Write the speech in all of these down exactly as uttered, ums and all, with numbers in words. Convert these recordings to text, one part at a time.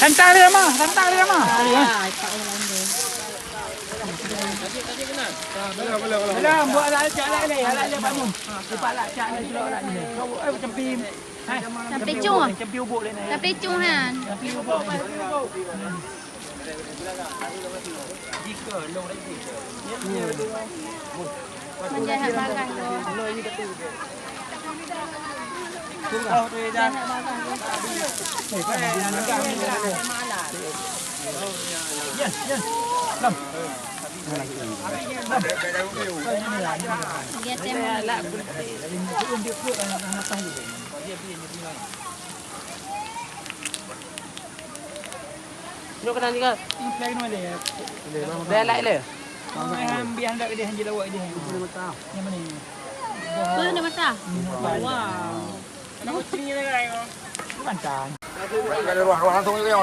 Tantang dia mah, tantang dia mah. Belum, buat alat cak alat ni, alat dia bangun. Cepat alat cak ni, cepat alat ni. Kau, eh, macam pim. Hai. Sampai cung. Macam pim ubuk ni. Sampai cung han. Macam pim ubuk ni. Manjai hak barang tu. Manjai hak barang tu. Dia tembak. Nyoe keunan juga. Dah lain le. Oh, eh, ambil handak dia, hanjil awak dia. Yang mana ni? Tu ada mata. Wow. Bukan tan. Ada ruah, ruah langsung dia.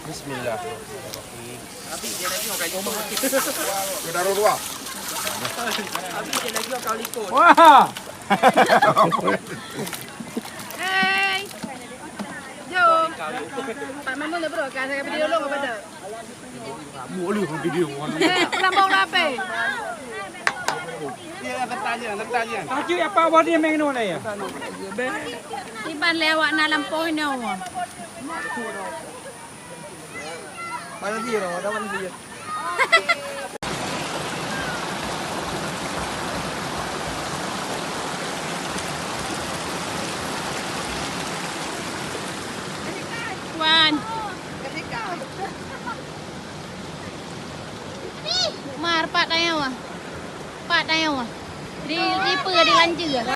Bismillah. Kita ruah. Wah. Hei. Jo. Pak Mamun dah bro, ka saya video lo apa dah? Boleh video. Eh, sambung dah apa? Dia dah tertanya, tertanya. Aki apa buat dia main nol ya? Iban lewat na lampau ini. Mana dia orang? Ada mana dia? Wan. Mar, pat tayang wah. Pat tayang wah. Di, di pe, di lanjeu.